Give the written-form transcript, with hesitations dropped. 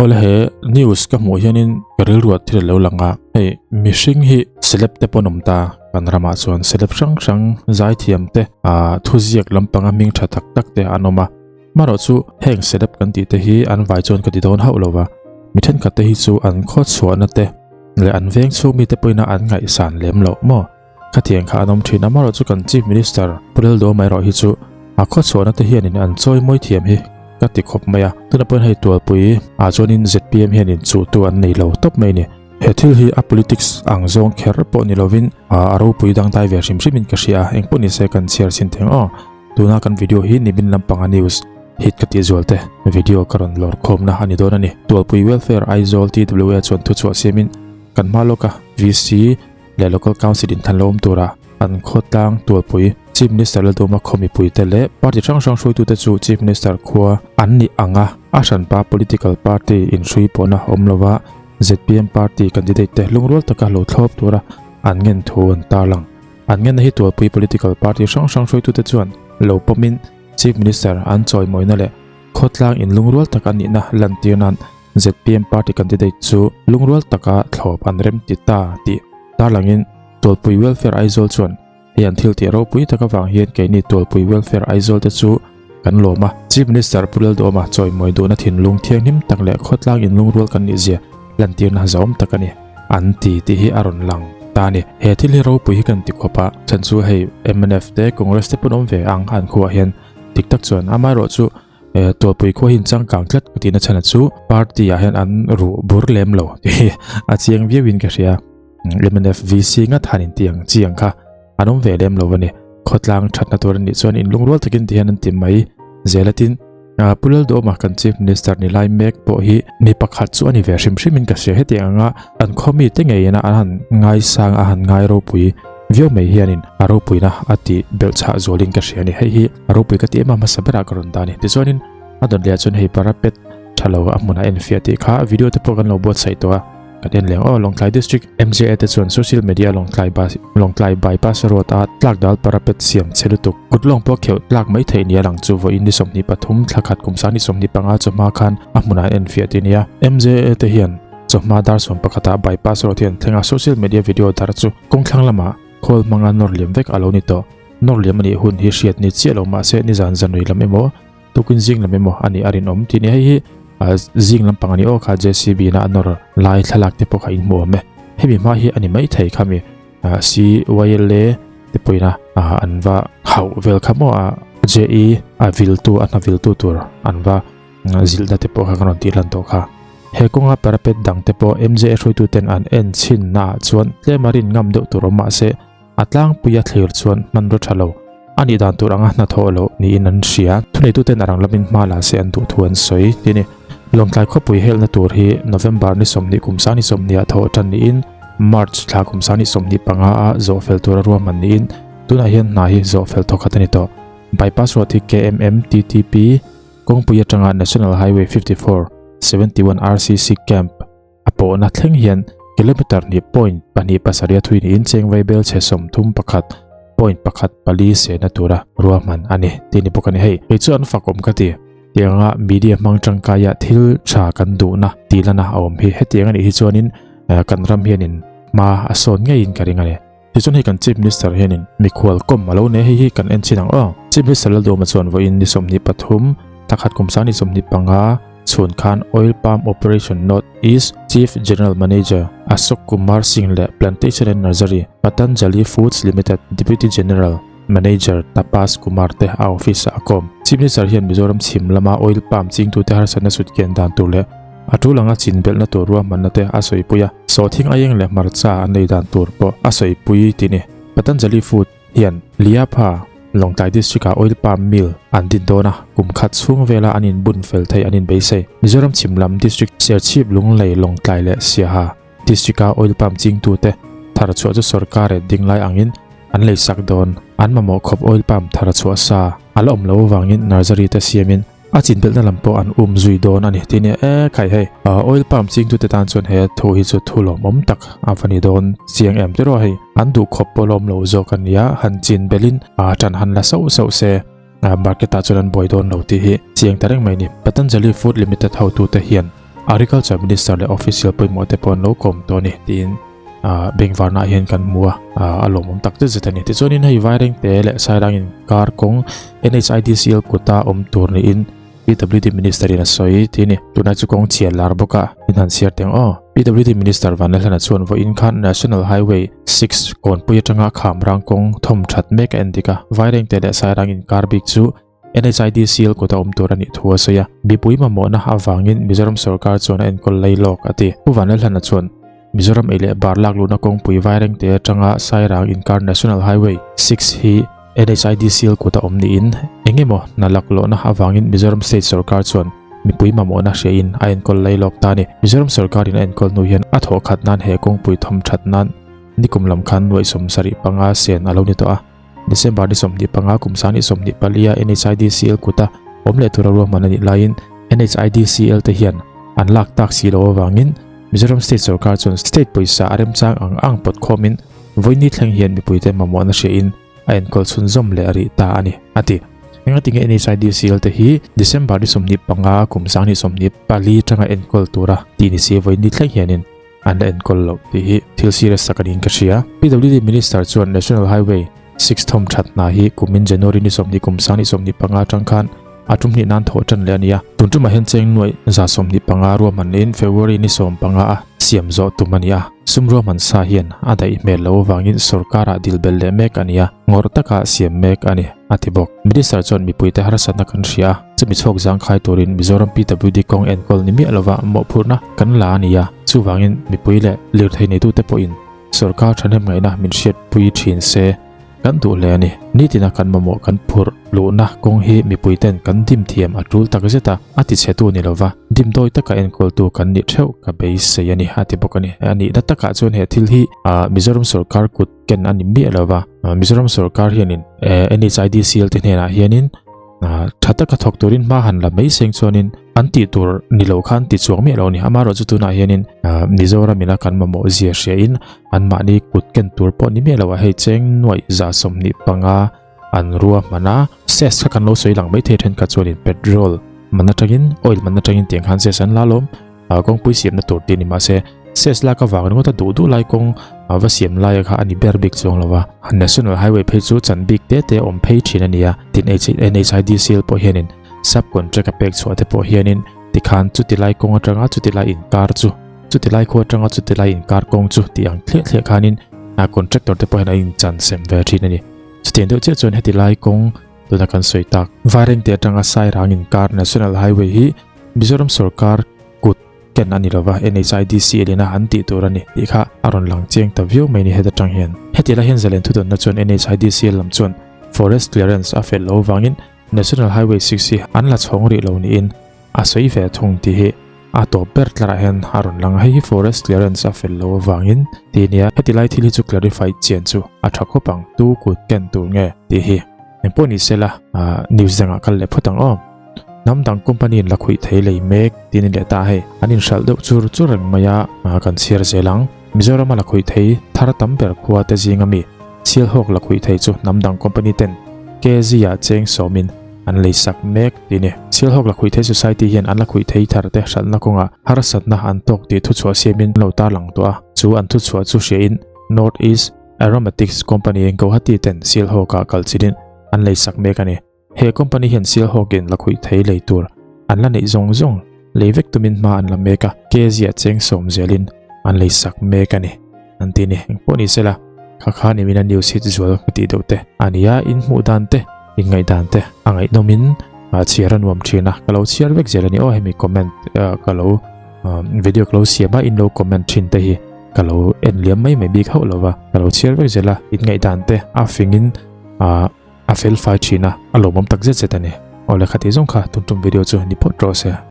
Awle he news ka hmuh hianin ka rilruat thil alo lang a, hei mihring hi celeb te pawh an awm ta kan ramah chuan celeb hrang hrang zaithiam te ah thuziak lampanga hming tha tak tak te an awm a, marawh chu heng celeb kan tih te hi an vai chuan ka ti dawn hauh lo va, mi thenkhat te hi chu an khawchhuahna te leh an veng chhung mite pawhin a an ngaihsan lem loh maw? Khatiang kha an awm thin a, amaherawhchu kan Chief Minister Pu Laldawma erawh hi chu a khawchhuahna te hianin an chawi mawi thiam hi ka ti khawp mai a. Tunah pawhin hei tualpui ah chuanin zpm hianin chuhtu an nei lo tawp mai a ni. He thil hi a politics ang zawng kher pawh ni lovin a ropui dangdai ve hrim hrimin ka hria a, engpawh nise kan chhiar chhin theng aw. Tuna kan video hi nimin lampanga news hit ka tih zual te video ka rawn lawr khawmna a ni dawn a ni. Tualpui Welfare Aizawl TWA chuan thuchhuah siamin kan hma lawka VC leh Local Council inthan lo awm tura an khawtlang tualpui Chief Minister Lalduhma khaw mipuite leh party hrang hrang hruaitute chu Chief Minister khua an nih anga a hranpa political party inhrui pawhna awm lova zpm party candidate te lungrual taka lo thlawp tura an ngen thu an tarlang. An ngenna hi tualpui political party hrang hrang hruaitute chuan lo pawmin Chief Minister an chawimawina leh khawtlang inlungrual taka nihna lantir nan zpm party candidate chu lungrual taka thlawp an rem ti ta tih tarlangin Tualpui Welfare Aizawl chuan hei an thil tih ropui tak avang hian keini Tualpui Welfare Aizawl te chu kan lawm a. Chief Minister Pu Lalduhawma chawimawi duhna thinlung thianghlim tak leh khawtlang inlungrual kan nih zia lantirna zawm tak a ni an ti tih hi a rawn lang ta a ni. He thil hi ropui hi kan ti khawp a, chhan chu hei mnf te Congress te pawn awm ve ang an khuah hian dik tak chuan amaherawh chu Tualpui khua hi changkang tlat ka tihna chhan chu party ah hian an ruh bur lem lo tih hi a chiang viau in ka hria. Mnf VC ngat han in tih ang chi ang kha an awm ve lem lo a ni. Khawtlang thatna tur a nih chuan in lungrual takin ti hian an ti mai zel a tin. Pu Lalduhawma kan Chief Minister ni lai mek pawh hi mi pakhat chu a ni ve hrim hrim in ka hria. Hetiang anga an khaw mite ngeiin a han ngaisang a han ngai ropui viau mai hianin a ropuina a tih belhchhah zualin ka hria a ni. Hei hi a ropui ka ti em a hmasa berah ka rawn dah a ni. Tichuanin a dawn leh ah chuan hei parapet tha lo a hmunah en fiah tih kha video te pawh kan lo buatsaih tawh a, kan en leng aw. Lawngtlai District MJA te chuan social media Lawngtlai bus Lawngtlai bypass road a tlak dal parapet siam chhe lutuk kut lawng pawh kheuh tlak mai theih nia lang chu vawiin ni 23 thla khat kum sang ni 25 chawhma khan a hmunah en fiah tih nia. MJA te hian chawhma dar 11 ah bypass road hian thleng a social media video dar chu kawngthlang lamah khawl hmanga nawr liam vek a lo ni tawh. Nawr liam a nih hun hi hriat ni chiah lo mahse nizan zanrei lam emaw tukin zing lam emaw a nih a rinawm tih ni. Hei hi zing lampang a ni aw kha JCB na a nawr lai thlalak te pawh kha in hmu awm e. Hemi hma hi a ni maithei kha mi CYLA te pawhin a an va hauh vel kha maw a JE a viltu a hna viltu tur an va zilhna te pawh kha kan rawn tih lan tawh kha. He kawnga parapet dang te pawh MJA hruaituten an en chhinna ah chuan tlem a rin ngam deuh tur awm mahse A tlangpuia thlir chuan hmanraw tha lo a nih dan tur anga hnathawh loh niin an hria. Thuneituten a rang lamin hma la se an duh thu an sawi ti a ni. Lawngtlai khawpui helhna tur hi November ni 20 kum sang ni 20 ah thawh tan niin March thla kum sang ni 25 a zawh fel tura ruahman niin tunah hian hna hi zawh fel thawkhat a ni tawh. Bypass road hi KMM TTP kawngpui atanga National Highway 54, 71 RCC Camp, A pawhna thleng hian kilometer hnih point pahnih pasarih a thui niin cheng vaibel chhe 31 point pakhat pali sehna tura ruahman a ni tih ni bawk a ni. Hei kei chu an fakawm ka ti. Tianga media hmang tangkaia thil tha kan duhna tih lana a awm hi hetiang a nih hi chuanin kan ram hianin hma a sawn ngeiin ka ring a ni. Tichuan hei kan Chief Minister hianin mikhual kawm a lo nei hei hi kan en chin ang aw. Chief Minister Lalduhawma chuan vawiin ni 23, thla khat kum sang ni 25 chhun khan Oil Palm Operation North East Chief General Manager Ashok Kumar Singh leh Plantation and Nursery Patanjali Foods Limited Deputy General Manager Tapas Kumar te a office ah a kawm. Chief Minister hian Mizoram chhim lama oil palm chingtute harsatna sutkian dan tur leh a tul anga chin belhna tur ruahmanna te a sawipui a, sawhthing aieng leh hmarcha an nei dan tur pawh a sawipui tih ni. Patanjali Food hian Liapha, Lawngtlai District ah oil palm mill an din dawn a, kum khat chhung vela an inbun fel theih an inbeisei. Mizoram chhim lam District Serchhip, Lunglei, Lawngtlai leh Siaha District a oil palm chingtute thar chhuah chu sorkar eh dinglai angin an leisak dawn. An mamawh khawp oil palm thar chhuah sa a la awm lo avangin nursery te siamin a chinbelhna lam pawh an um zui dawn a ni tih nia e khai hei oil palm chingtute tan chuan he thu hi chu thu lawmawm tak a va ni dawn chiang em tiraw hei an duh khawp pawh lawm lo zawk a nia han chinbelhin tan han la sauh sauh se market ah chuan an buai dawn lo tih hi chiang ta reng mai a ni. Patanjali Food Limited hotute hian. Agriculture Minister leh official pawimawh te pawh an lo kawm tawh a ni tiin bengvarna ah hian kan hmu a, a lawmawm tak zet zet a ni. Tichuanin hei Vairengte leh Sairang inkar kawng NHIDCL kuta awm tur niin PWD Minister in a sawi tih a ni. Tunah chu kawng chhiar lar bawk a, in han chhiar teng aw. PWD Minister Vanlalhlana chuan vawiin khan National Highway 6 kawnpui atanga Khamrang kawng thawm that mek a en dik a, Vairengte leh Sairang inkar bik chu NHIDCL kut a awm tur a nih thu a sawi a. Mipui mamawhna avangin Mizoram sorkar chuan a enkawl lei lawk a ti. Pu Vanlalhlana chuan Mizoram ei leh bar lak luhna kawngpui Vairengte atanga Sairang inkar National Highway 6 hi NHIDCL kut a awm niin eng emaw hna lak lawhna avangin Mizoram State sorkar chuan mipui mamawhna hriain a enkawl lei lawk ta a ni. Mizoram sorkarin a enkawl hnu hian a thawh khat nan he kawngpui thawm that nan nikum lam khan nuaih 75 sen a lo ni tawh a. December ni 25 kum sang ni 24 a NHIDCL kuta awm leh tura ruahman a nih laiin NHIDCL te hian an lak tak si loh avangin Mizoram State sorkar chuan state pawisa a remchang ang ang pawt khawmin vawiini thleng hian mipuite mamawhna hriain a enkawl chhunzawm leh a rih ta a ni, a ti. Engatinge NHIDCL te hi December ni 25 kum sang ni 24 tanga enkawl tura tih ni si vawiini thleng hianin an la enkawl loh tih hi thil serious tak aniin ka hria. PWD Minister chuan National Highway 6 thawm that hna hi kumin January ni 20 kum sang ni 25 atang khan a tum hnih nan thawh tan leh a ni a. Tun tumah hian cheng nuaih 125 ruahman niin February ni 15 a siam zawh tum a ni a. Sum ruahman sa hian a daih hmel loh avangin sorkarah dil belh leh mek a ni a, ngawrh taka siam mek a ni, a ti bawk. Minister chuan mipuite harsatna kan hria a, chumi chhuak zangkhai turin Mizoram PWD kawng enkawl ni miah lova mawhphurhna kan la a ni a, chuvangin mipui leh lirthei neitute pawhin sorkar thahnem ngaihna min hriatpui thin se kan duh hle a ni. Nitina kan mamawh kan phurh luhna kawng hi mipuiten kan dim thiam a tul tak zet a, a tichhetu ni lova dimdawi taka enkawltu kan nih theuh ka beisei a ni, a ti bawk a ni. A nihna takah chuan he thil hi Mizoram sorkar kut ken a ni miah lova, Mizoram sorkar hianin NHIDCL te hnenah hianin tha taka thawk turin hma han la mai seng chuanin an tih tur ni lo khan ti chuang miah lo a ni. Amaherawhchu tunah hianin Mizoram ina kan mamawh zia hriain anmahni kut ken tur pawh ni miah lo a, hei cheng nuaih 125 an ruahman a. Cess kha kan lo sawi lang maithei thenkhat chuanin petrol man atangin oil man atangin tiang khan cess an la alawm. Kawngpui siamna tur tih a ni mahse cess lak avang ringawt a duh duh lai kawng va siam laia kha a ni ber bik chuang lo va. National Highway phei chu chan bik te te awm phei thin a ni a, tin NHIDCL pawh hianin sub contract a pek chhuah te pawh hianin tikhan chuti lai kawng atanga chuti lai inkar chu chuti lai khua atanga chuti lai inkar kawng chu tih ang thliah thliah khanin contractor te pawh hian a inchan sem ve thin a ni. Chutiang deuh chiah chuan heti lai kawng tuna kan sawi tak Vairengte atanga Sairang inkar National Highway hi Mizoram sorkar kut ken a ni lova, NHIDCL ina an tih tur a ni tih kha a rawn lang chiang ta viau mai ni heta tang hian. Heti lai hian Zalen thudawnna chuan NHIDCL lam chuan Forest Clearance a fel lo vangin National Highway 6 hi an la chhawng rih lo niin a sawi ve thung tih hi a tawp ber tlarah hian a rawn lang a, hei hi Forest Clearance a fel lo avangin tih a nia. Heti lai thil hi chu clarify chian chu a tha khawp ang, tu kut ken tur nge tih hi. Engpawh ni sela news dangah kal leh phawt ang aw. Hnam dang company in la khuih thei lei mek tih a ni leh ta hei. An inhralh deuh chur chur reng mai a, kan chhiar zel ang. Mizoram a la khuih thei thar tam ber khua te zinga mi Sialhawk la khuih thei chu hnam dang company ten KZ ah cheng sawmin an lei sak mek tih a ni. Sialhawk la khuih thei society hian an la khuih thei thar te hralhna kawngah harsatna an tawk tih thuchhuah siamin lo tarlang tawh a, chu an thuchhuah chu hriain North East Aromatics Company Guwahati ten Sialhawk ah kal chin in an lei sak mek a ni. He company hian Sialhawk in la khuih thei lei tur an la neih zawng zawng lei vek tumin hma an la mek a, kg ah cheng sawm zel in an lei sak mek a ni an ti ni. Engpawh ni sela, kha kha ni min a news hit zual ka tih deuh te a ni a, in hmuh dan te, in ngaih dan te a ngaihnawm in chhiar a nuam thin a, ka lo chhiar vek zel a ni aw hemi comment ka lo video ka lo siam a in lo comment thin te hi. Ka lo en liam mai mai bik hauh lo va, ka lo chhiar vek zel a, in ngaihdan te a fingin a fel fai thin a, a lawmawm tak zet zet a ni. Aw le khati zawng kha tum tum video chu ni phawt rawh se.